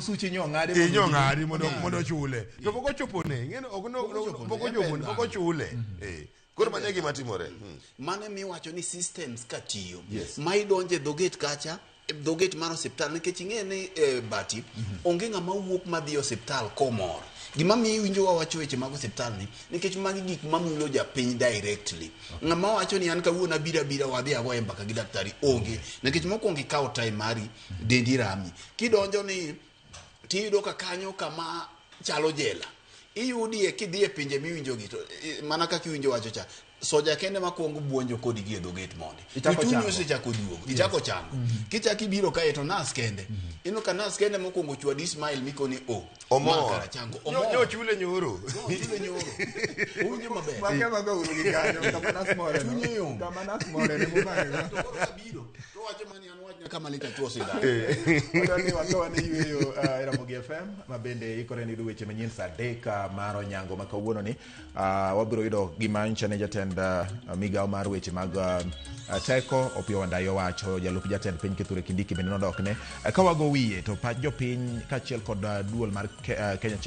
Suche nyo ng'adi mondo Inyo ji- ng'adi mondo ochule to pok ochopone ing'eni ok Pok ochopone, pok en ochopone ber pok dhano. ochule. Koro mano e gima timore. Mano emiwacho ni systems ka tiyo Yes. ma idonjo e dho gate kacha, e dho gate mar osiptal, nikech ing'e ni bati onge ng'ama wuok madhi e osiptal komor. Gima miyo iwinjo wawacho weche mag osiptal ni nikech magi gik mamulo japiny directly. Ng'ama wacho ni an kawuono abiro abira wadhi agoye mbaka gi daktari onge, nikech mokwongo ikawo time mari, dendi rami kidonjo ni tiyudo ka kanyo kama chalo jela iyudie kidhi e pinje miwinjogi to mana kaka iwinjo wacho cha, soja kende makwongo buonjo kodi gi e dho gate mondi. Ichako To chunyi chango. osechako duogo, ichako chango. Kichako ibiro kae to nas kende ineno ka nas kende mokwongo chwadi smile mikoni o Omor. ma kara chango. Omor. Nyochule nyoro. Nyochule nyoro, owinjo maber. Make mago uru gi kanyo kama nas more no. Chunye yom. Kama nas more ne mumake go. To koro kabiro to wacho mani an wachna kama lit achuo sindan. Wadwa ni wakawa ne yueyo e Ramogi FM ma bende ikore ni yudo weche manyien saa 3 mar onyango ma kawuono ni. Wabiro yudo gima nyicha ne jatend migawo mar weche mag teko Opiyo Wandayi owacho, jalup jatend piny Kithure Kindiki bende nodokne. Ka wago wiye to pach jopiny kaachiel kod duol mar Kenya Chamber